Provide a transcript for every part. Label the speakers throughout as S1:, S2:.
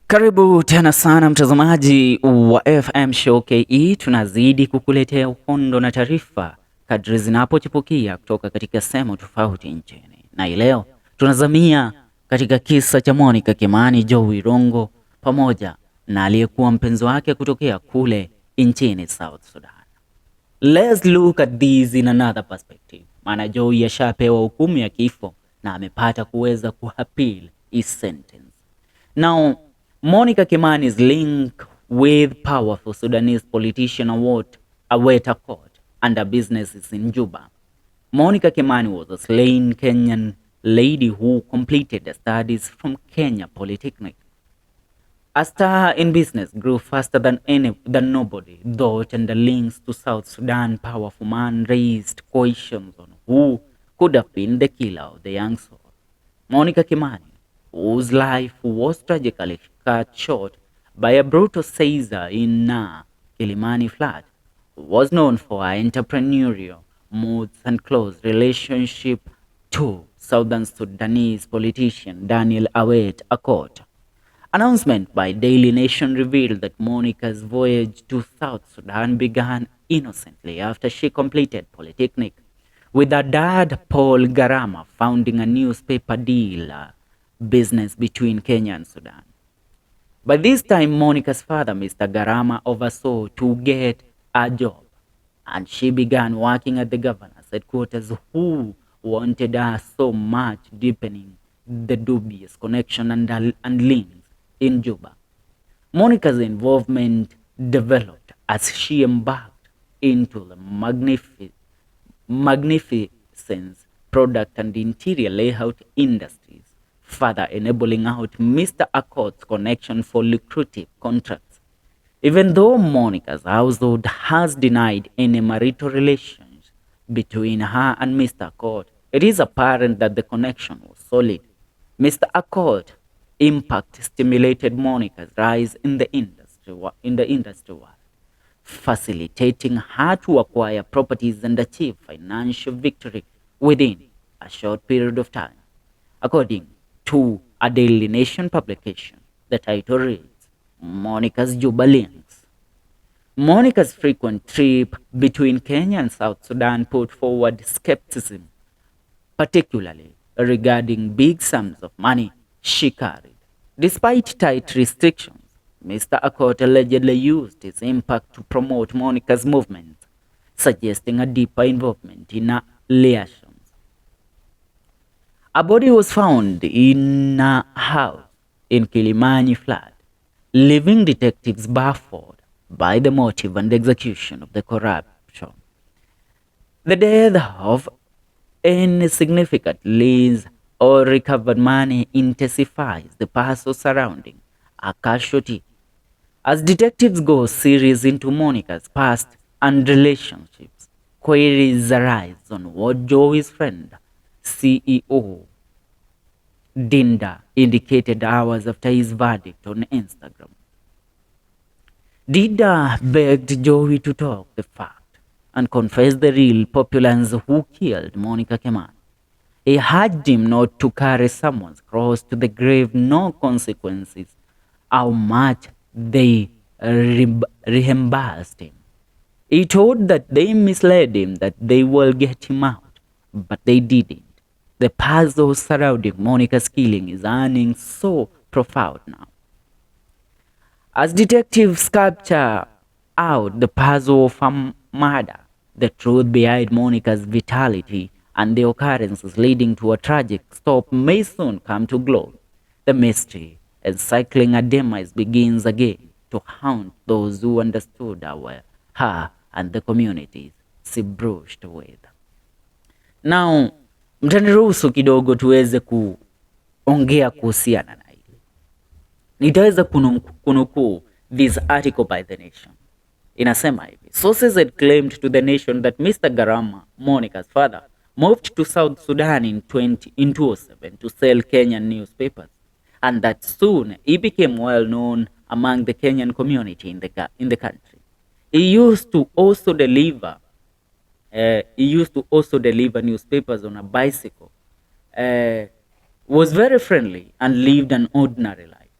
S1: Karibu tena sana mtazamaji wa FM Show KE, tunazidi kukuletea uhondo na taarifa kadri zinapochipukia kutoka katika sehemu tofauti nchini, na hii leo tunazamia katika kisa cha Monica Kimani, Joey Rongo pamoja na aliyekuwa mpenzi wake kutokea kule nchini South Sudan. Let's look at this in another perspective. Maana Joey ashapewa hukumu ya kifo na amepata kuweza kuappeal his sentence. Now, Monica Kimani's link with powerful Sudanese politician Awet Akot and her businesses in Juba. Monica Kimani was a slain Kenyan lady who completed her studies from Kenya Polytechnic. A star in business grew faster than nobody thought, and the links to South Sudan powerful man raised questions on who could have been the killer of the young soul. Monica Kimani, whose life was tragically cut short by a brutal seizure in a Kilimani flat, was known for her entrepreneurial moves and close relationship to Southern Sudanese politician Daniel Awet Akot. Announcement by Daily Nation revealed that Monica's voyage to South Sudan began innocently after she completed Polytechnic, with her dad Paul Garama founding a newspaper deal business between Kenya and Sudan. By this time, Monica's father, Mr. Garama, oversaw to get a job, and she began working at the governor's headquarters, who wanted her so much, deepening the dubious connection and links in Juba. Monica's involvement developed as she embarked into the magnificence product and interior layout industries, further enabling out Mr. Akot's connection for lucrative contracts. Even though Monica's household has denied any marital relations between her and Mr. Akot, it is apparent that the connection was solid. Mr. Akot impact stimulated Monica's rise in the industry world, facilitating her to acquire properties and achieve financial victory within a short period of time. According to a Daily Nation publication, the title reads, "Monica's Juba Links." Monica's frequent trip between Kenya and South Sudan put forward skepticism, particularly regarding big sums of money she carried. Despite tight restrictions, Mr. Akot allegedly used his impact to promote Monica's movement, suggesting a deeper involvement in her liaisons. A body was found in a house in Kilimani flat, leaving detectives baffled by the motive and execution of the corruption. The death of any significant leads or recovered money intensifies the puzzle surrounding a casualty. As detectives go serious into Monica's past and relationships, queries arise on what Joey's friend, CEO Dinda, indicated hours after his verdict on Instagram. Dinda begged Joey to talk the fact and confess the real populace who killed Monica Kimani. He urged him not to carry someone's cross to the grave, no consequences, how much they reimbursed him. He told that they misled him, that they will get him out, but they didn't. The puzzle surrounding Monica's killing is earning so profound now. As detectives capture out the puzzle of a murder, the truth behind Monica's vitality and the occurrences leading to a tragic stop may soon come to glow. The mystery encircling a demise begins again to haunt those who understood her and the communities she brushed with. Now, mtaniruhusu kidogo tuweze kuongea kuhusiana na hili. Nitaweza kunukuu this article by The Nation. Inasema hivi: "Sources had claimed to The Nation that Mr. Garama, Monica's father, moved to South Sudan in 2007 to sell Kenyan newspapers and that soon he became well known among the Kenyan community in the country. He used to also deliver newspapers on a bicycle, was very friendly and lived an ordinary life."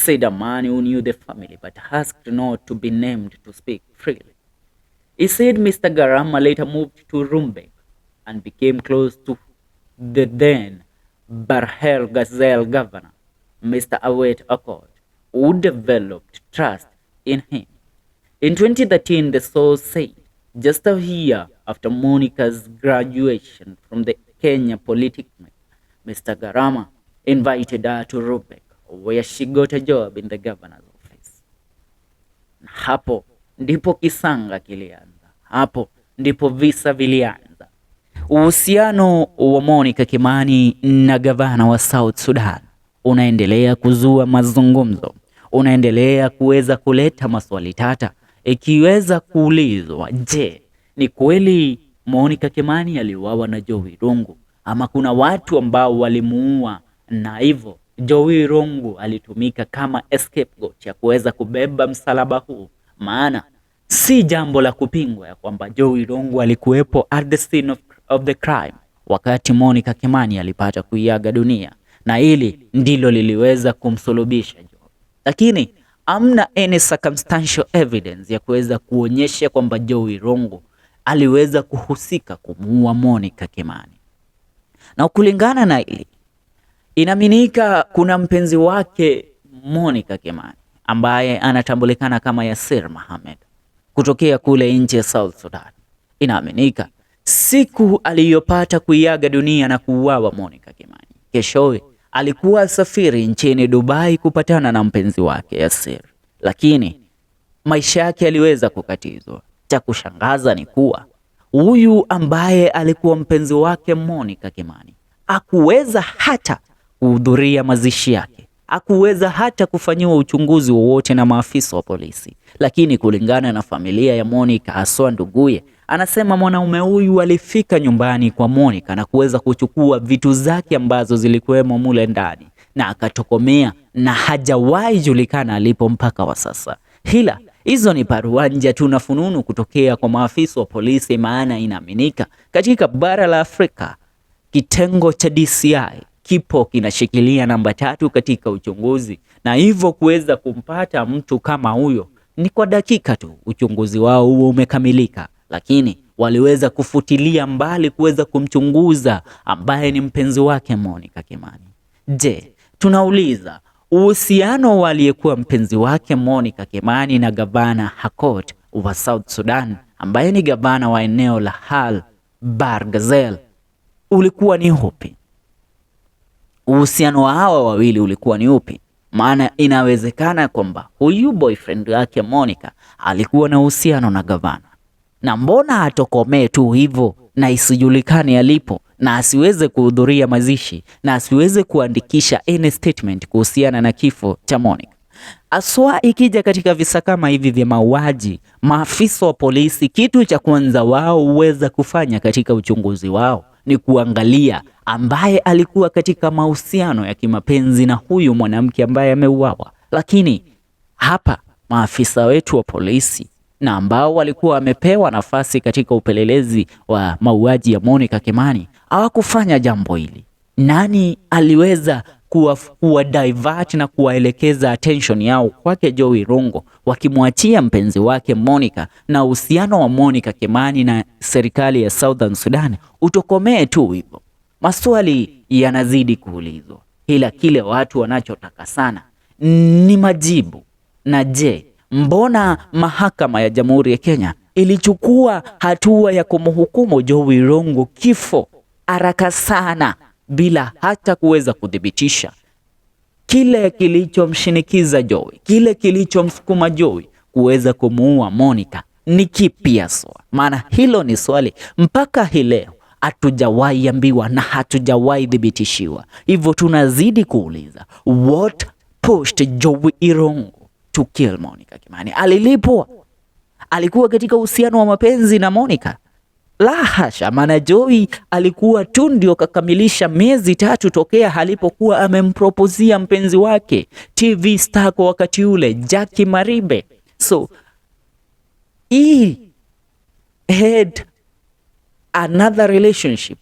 S1: Said a man who knew the family but asked not to be named to speak freely. He said Mr. Garama later moved to Rumbek and became close to the then Bahr el Ghazal governor, Mr. Awet Akot, who developed trust in him. In 2013, the source said, just a year after Monica's graduation from the Kenya Polytechnic, Mr. Garama invited her to Rumbek, where she got a job in the governor's office. Na hapo ndipo kisanga kilianza, hapo ndipo visa vilianza. Uhusiano wa Monica Kimani na gavana wa South Sudan unaendelea kuzua mazungumzo, unaendelea kuweza kuleta maswali tata, ikiweza kuulizwa, je, ni kweli Monica Kimani aliuawa na Joey Irungu ama kuna watu ambao walimuua na hivyo Joey Irungu alitumika kama scapegoat ya kuweza kubeba msalaba huu? Maana si jambo la kupingwa ya kwamba Joey Irungu alikuwepo at the scene of the crime wakati Monica Kimani alipata kuiaga dunia, na hili ndilo liliweza kumsulubisha Joey, lakini amna any circumstantial evidence ya kuweza kuonyesha kwamba Joey Irungu aliweza kuhusika kumuua Monica Kimani. Na kulingana na hili, inaaminika kuna mpenzi wake Monica Kimani ambaye anatambulikana kama Yasir Mohamed kutokea kule nchi ya South Sudan. Inaaminika siku aliyopata kuiaga dunia na kuuawa Monica Kimani, keshowe alikuwa safiri nchini Dubai kupatana na mpenzi wake Yasir, lakini maisha yake yaliweza kukatizwa. Cha kushangaza ni kuwa huyu ambaye alikuwa mpenzi wake Monica Kimani hakuweza hata kuhudhuria mazishi yake, hakuweza hata kufanyiwa uchunguzi wowote na maafisa wa polisi. Lakini kulingana na familia ya Monica, haswa nduguye, anasema mwanaume huyu alifika nyumbani kwa Monica na kuweza kuchukua vitu zake ambazo zilikuwemo mule ndani na akatokomea na hajawahi julikana alipo mpaka wa sasa. Ila hizo ni paruanja tu na fununu kutokea kwa maafisa wa polisi, maana inaaminika katika bara la Afrika kitengo cha DCI kipo kinashikilia namba 3 katika uchunguzi, na hivyo kuweza kumpata mtu kama huyo ni kwa dakika tu, uchunguzi wao huo umekamilika. Lakini waliweza kufutilia mbali kuweza kumchunguza ambaye ni mpenzi wake Monica Kimani. Je, tunauliza uhusiano wa aliyekuwa mpenzi wake Monica Kimani na gavana Akot wa South Sudan ambaye ni gavana wa eneo la Al Bahr Ghazal ulikuwa ni upi? Uhusiano wa hawa wawili ulikuwa ni upi? Maana inawezekana kwamba huyu boyfriend wake Monica alikuwa na uhusiano na gavana, na mbona atokomee tu hivyo na isijulikane alipo na asiweze kuhudhuria mazishi na asiweze kuandikisha any statement kuhusiana na kifo cha Monica? Aswa ikija katika visa kama hivi vya mauaji, maafisa wa polisi kitu cha kwanza wao huweza kufanya katika uchunguzi wao ni kuangalia ambaye alikuwa katika mahusiano ya kimapenzi na huyu mwanamke ambaye ameuawa. Lakini hapa maafisa wetu wa polisi na ambao walikuwa wamepewa nafasi katika upelelezi wa mauaji ya Monica Kimani hawakufanya jambo hili. Nani aliweza kuwa divert na kuwaelekeza attention yao kwake Joey Irungu, wakimwachia mpenzi wake Monica na uhusiano wa Monica Kimani na serikali ya Southern Sudan utokomee tu hivyo? Maswali yanazidi kuulizwa, ila kile watu wanachotaka sana ni majibu. Na je, mbona mahakama ya Jamhuri ya Kenya ilichukua hatua ya kumhukumu Joey Irungu kifo haraka sana bila hata kuweza kuthibitisha kile kilichomshinikiza Joey, kile kilichomsukuma Joey kuweza kumuua Monica ni kipi haswa? Maana hilo ni swali mpaka hii leo hatujawahi ambiwa na hatujawahi thibitishiwa. Hivyo tunazidi kuuliza, what pushed Joey Irungu to kill Monica Kimani? Alilipwa? Alikuwa katika uhusiano wa mapenzi na Monica? La hasha, maana Joey alikuwa tu ndio kakamilisha miezi 3 tokea alipokuwa amempropozia mpenzi wake TV star kwa wakati ule Jackie Maribe. So he had another relationship,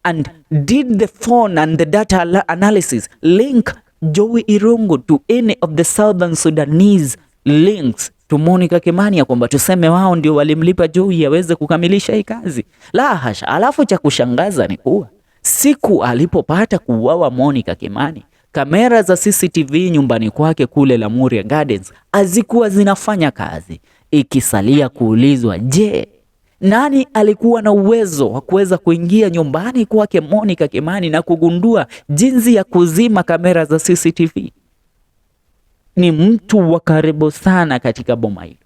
S1: and did the phone and the data analysis link Joey Irungu to any of the Southern Sudanese links to Monica Kimani, ya kwamba tuseme wao ndio walimlipa Joey aweze kukamilisha hii kazi. La hasha. Alafu cha kushangaza ni kuwa siku alipopata kuuawa Monica Kimani, kamera za CCTV nyumbani kwake kule Lamuria Gardens hazikuwa zinafanya kazi, ikisalia kuulizwa, je, nani alikuwa na uwezo wa kuweza kuingia nyumbani kwake Monica Kimani na kugundua jinsi ya kuzima kamera za CCTV? Ni mtu wa karibu sana katika boma hilo.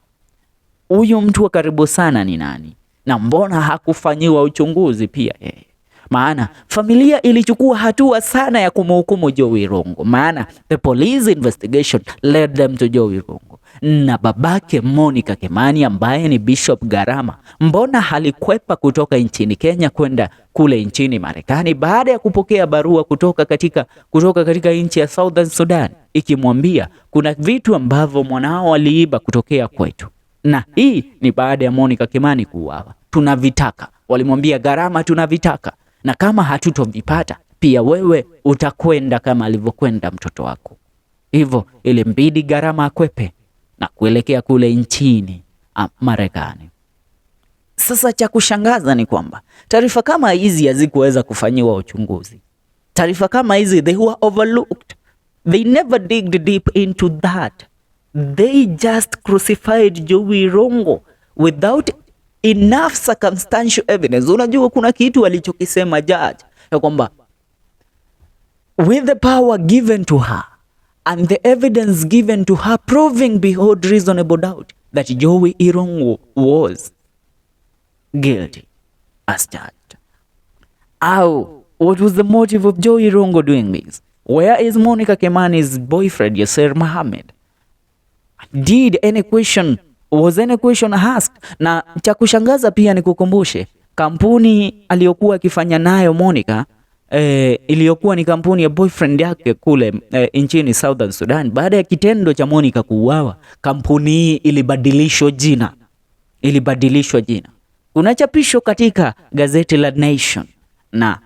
S1: Huyu mtu wa karibu sana ni nani? Na mbona hakufanyiwa uchunguzi pia yeye? Maana familia ilichukua hatua sana ya kumhukumu Joey Irungu, maana the police investigation led them to Joey Irungu na babake Monica Kimani ambaye ni Bishop Garama, mbona alikwepa kutoka nchini Kenya kwenda kule nchini Marekani baada ya kupokea barua kutoka katika nchi ya Southern Sudan ikimwambia kuna vitu ambavyo mwanao aliiba kutokea kwetu, na hii ni baada ya Monica Kimani kuuawa. Tunavitaka, walimwambia Garama, tunavitaka na kama hatutovipata pia wewe utakwenda kama alivyokwenda mtoto wako. Hivyo ilimbidi Garama akwepe na kuelekea kule nchini Marekani. Sasa cha kushangaza ni kwamba taarifa kama hizi hazikuweza kufanyiwa uchunguzi. Taarifa kama hizi, they were overlooked. They never digged deep into that. They just crucified Joey Irungu without enough circumstantial evidence. Unajua kuna kitu alichokisema judge ya kwamba with the power given to her and the evidence given to her proving beyond reasonable doubt that Joey Irungu was guilty as charged. Au what was the motive of Joey Irungu doing this? Where is Monica Kimani's boyfriend Yasser Mohammed? Did any question was any question asked? Na cha kushangaza pia nikukumbushe kampuni aliyokuwa akifanya nayo Monica, iliyokuwa ni kampuni ya boyfriend yake kule nchini Southern Sudan. Baada ya kitendo cha Monica kuuawa, kampuni hii ilibadilishwa jina, ilibadilishwa jina. Kuna chapisho katika gazeti la Nation na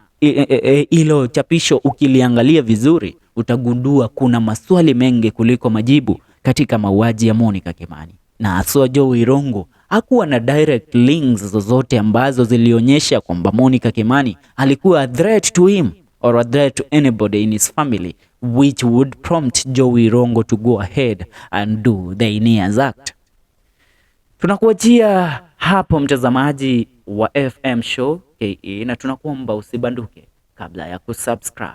S1: hilo chapisho ukiliangalia vizuri utagundua kuna maswali mengi kuliko majibu katika mauaji ya Monica Kimani, na haswa Joey Irungu hakuwa na direct links zozote ambazo zilionyesha kwamba Monica Kimani alikuwa a threat to him or a threat to anybody in his family, which would prompt Joey Irungu to go ahead and do the heinous act. Tunakuachia hapo, mtazamaji wa FM Show KE, na tunakuomba usibanduke kabla ya kusubscribe.